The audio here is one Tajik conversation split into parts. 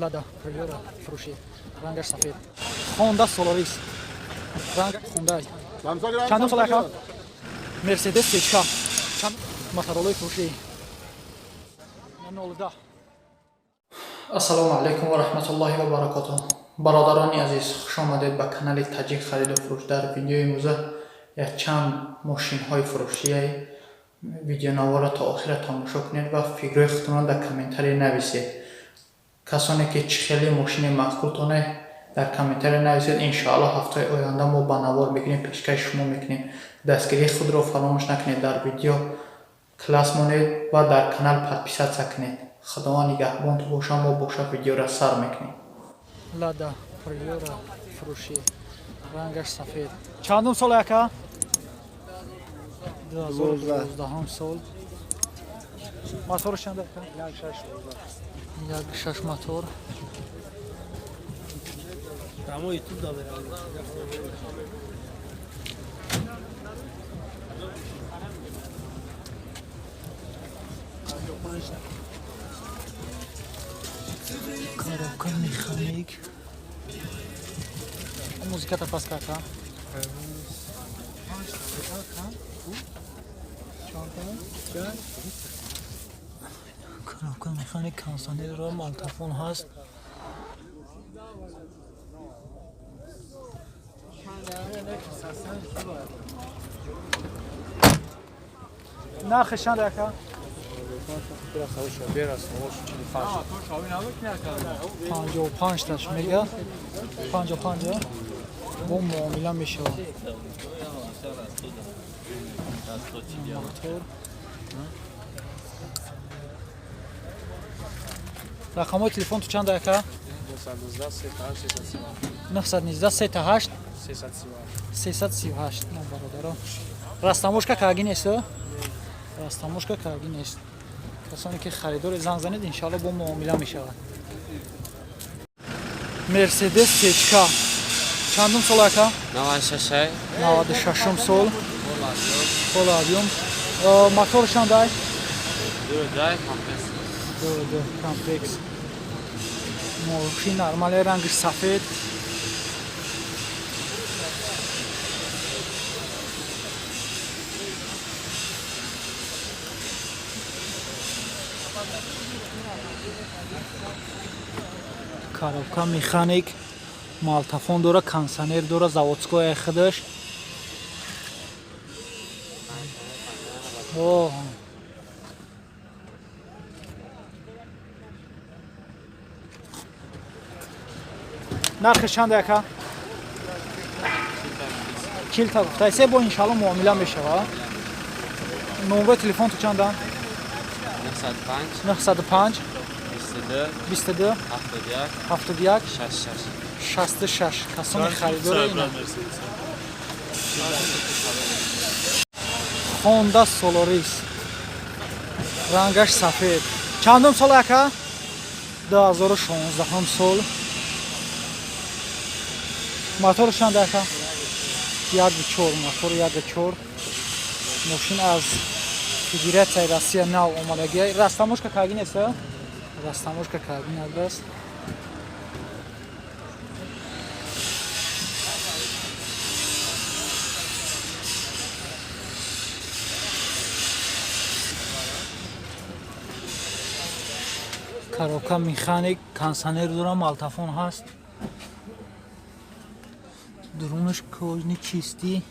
Лада Приора фурӯшӣ, рангаш сафед. Хонда Соларис, ранг Хундай. Чандум сол, ака? Мерседес Сечка. Чанд моторолои фурӯшӣ? 0,10. Ассалому алайкум ва раҳматуллоҳи ва баракотуҳ. Бародарони азиз, хушомадед ба канали Таҷик хариду фурӯш. Дар видеои имрӯза якчанд мошинҳои фурӯшия. Видеонаворро то охира тамошо кунед ва фикрҳои худтонро дар комментария нависед. Касоне ки чӣ хеле мошине маъқултоне, дар комментария нависед. Иншоалло, ҳафтаи оянда мо ба навор мегирем, пешкаши шумо мекунем. Дастгирии худро фаромӯш накунед, дар видео класс монед ва дар канал подписаться кунед. Худованд нигаҳбонтон боша. Мо боша видеоро сар мекунем. Лада Приора фурӯшӣ, рангаш сафед. Чандум сол, ака? 2012 сол. Моторш чанд, ака? 1,6 мотор. Рамо ютуб да меравад. Коробка, механик. Музиката пас карда. Коробка, механик, кондиционер, малтафон ҳаст. Нархи чанд, ака? 55 таш мега, 55 бо муомила мешавад. Мотор. Рақамҳои телефон ту чанд, ака? 919 38 338. На, бародаро, растаможка карги нест, растаможка карги нест. Касоне ки харидори, занг занед, иншалло, бо муомила мешавад. Мерседес Сечка чандум сол, ака? 96. 96 сол. Пола объём. Мотор чандай? 2,2 компресс. 2,2 компресс. Мошин нормале, рангиш сафед. Коробка, механик, малтафон дора, кондиционер дора, заводской худаш. О, нархи чанд, ака? 40 та гуфтаисе, бо иншалло муомила мешава. Номерои телефон ту чанда? 905 905 22 22 71 71 66. 66. Касони харидори, ина Хонда Солорис, рангаш сафед. Чандум сол, ака? 2016 сол. Мотор чанд, ака? 1,4 мотор, 1,4. Мошин аз Федератсияи Россия нав омадагия. Растаможка карги нест, растаможка карги надааст. Коробка, механик, кондиционер дора, малтафон ҳаст. Дурунаш кожаный, чистый.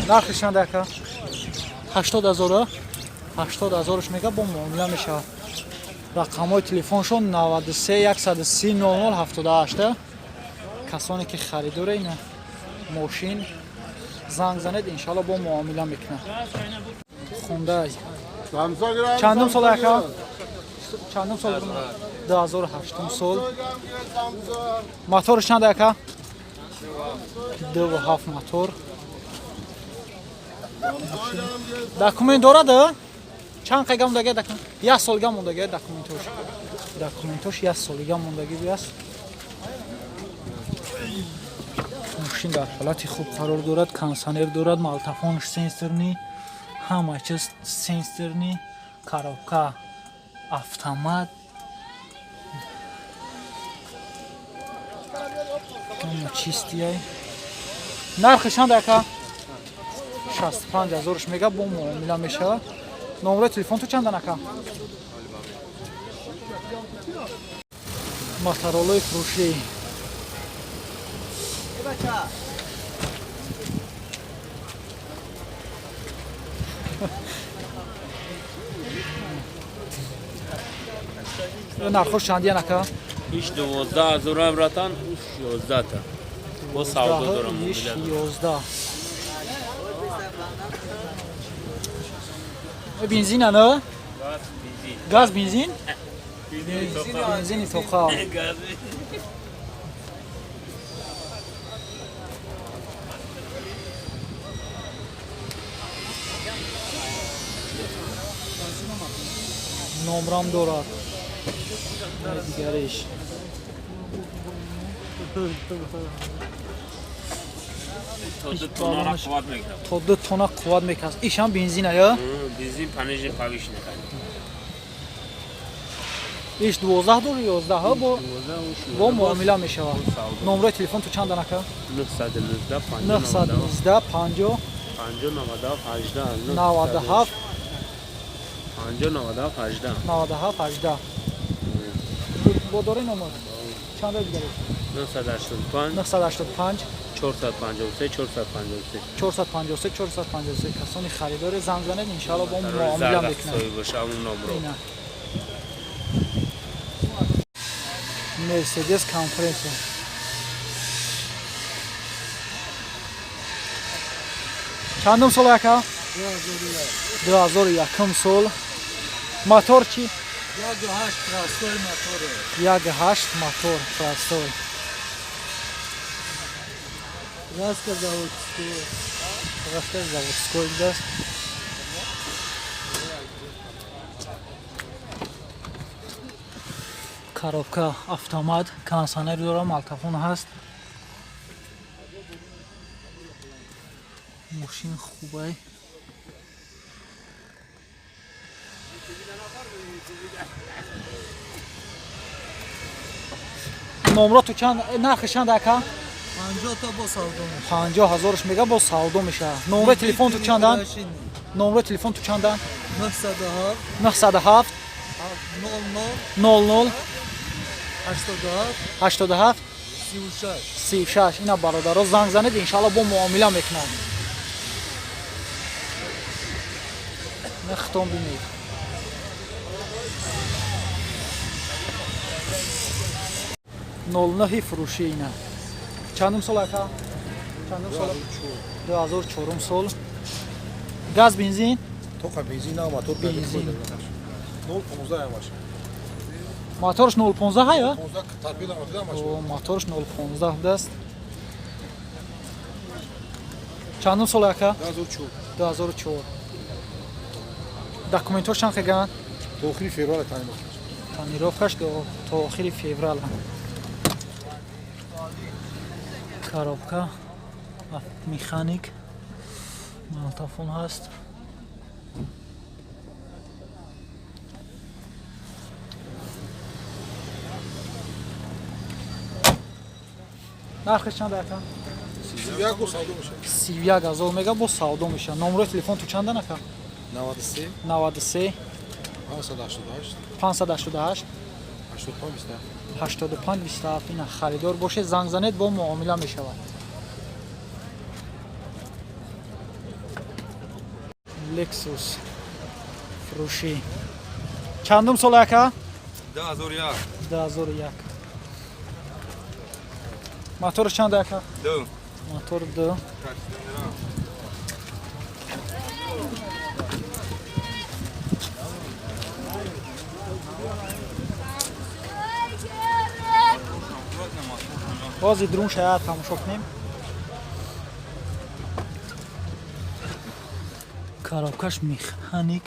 Нархи чанд, ака? 80 ҳазора, 80 ҳазорш мега, бо муомила мешавад. Рақамҳои телефоншон 93 130 00 78. Касоне ки харидора ина мошин, занг занед, иншалло, бо муомила мекунад. Хундай чандум сол, ака? Чандум сол? 2008 сол. Моторш чанд, ака? 2,7 мотор. Документ дорад? Чанд қайга мондаги документ? Як солига мондаги документош. Документош як солига мондаги биаст. Мошин дар ҳолати хуб қарор дорад, кондиционер дорад, малтафонш сенсорный, ҳама чиз сенсорный. Коробка автомат. Чистияй. Нархи чанд ака? 65 ҳазорш мега бо муомила мешавад. Номраи телефон ту чандан ака? Моторолои фурӯшӣ. Нархош чандиян ака? Иш 12 ҳазорам братан, уш 11 та. Бо савдо дорам. Иш 11. Бензин ана? Газ бензин? Бензини тоқа. Номрам дорад. Дигариш. То 2 тонна қувват мекард. Ишам бензин ая? Бензин понижен повышен. Иш 12 дор 11 ҳа бо муомила мешавад. Номраи телефон ту чанд анака? 919 919 50 50 97 18 97 50 97 18 97 18. Бо дори номер? Чанд дигари? 985 985 453 453 453 453. Касони харидори занг занед, иншаалло бо муомила мекунанд. Мерседес Компрессор. Чандум сол ака? 2001 сол. Мотор чи? 1.8 простой мотор. 1.8 мотор простой. Краска заводской. Краска заводской даст. Коробка автомат, кондиционер дора, малтафон ҳаст. Мошин хубай. Номро ту чанд, нархи чанд ака? 50 та бо савдо мешавад. 50 ҳазорш мега бо савдо мешавад. Номраи телефон ту чандан? Номраи телефон ту чандан? 907 907 00 00 87 87 36 36. Ина бародаро занг занед, иншаалло бо муомила мекунанд. Нахтон бинед. 09 фурӯшӣ ина. Чандум сол ака? Чандум сол? 2004 сол. Газ бензин? Тоқа бензин на мотор бензин. 0.15 ҳамаш. Моторш 0.15 ҳая? 15 торпеда ҳамаш. Моторш 0.15 будаст. Чандум сол ака? 2004. 2004. Документҳош чанд хеган? То охири феврал тонировкаш. Тонировкаш то охири феврал. Коробка механик, малтафон ҳаст. Нархиш чанд ака? 31 бо савдо мешавад. 31 ҳазор мега бо савдо мешавад. Номрои телефон ту чандан ака? 93 93 588 588 85 27 85 27. Ина харидор бошед, занг занед, бо муомила мешавад. Lexus фурӯшӣ. Чандум сол ака? 2001. 2001. Моторш чанд ака? 2. Мотор 2. Бози друн шаяд тамошо кунем. Коробкаш механик.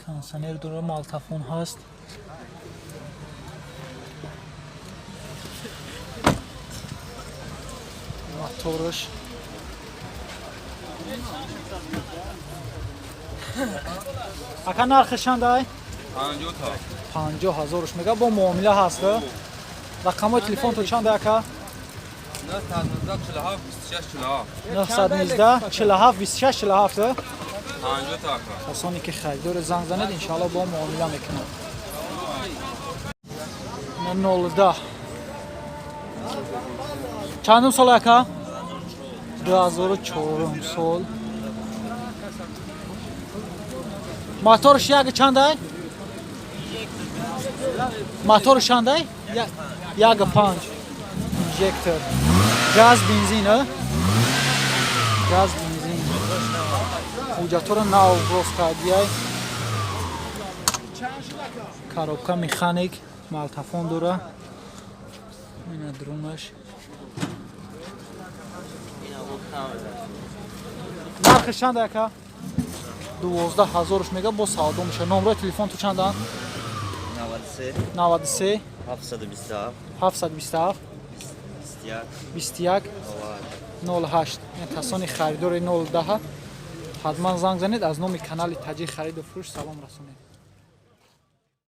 Кондиционер дора, малтафон ҳаст. Мотораш. Ака, нархи чандай? 50 та. 50 ҳазорш мега, бо муомила ҳаст. Рақамҳои телефонтон чанда, ака? 919 47 26 47. 919 47 26 47. 50 та, ака. Касоне ки харидоре, занг занед, иншоалло бо муомила мекунад. 010 чандум сол, ака? 2004 сол. Моторш як чандай? Моторш чандай? 1,5 инжектор, газ, бензин, а? Газ, бензин. Ҳуҷҷатҳоро нав рост кардияй. Коробка механик, магнитофон дора. Ина друнаш. Нархи чанда, ака? 12 ҳазорш мега, бо савдо меша. Номрои телефон ту чандан? 93. 93. 727. 727. 21. 21. 08. Касони харидори 010, ҳатман занг занед, аз номи канали Таҷик хариду фурӯш салом расонед.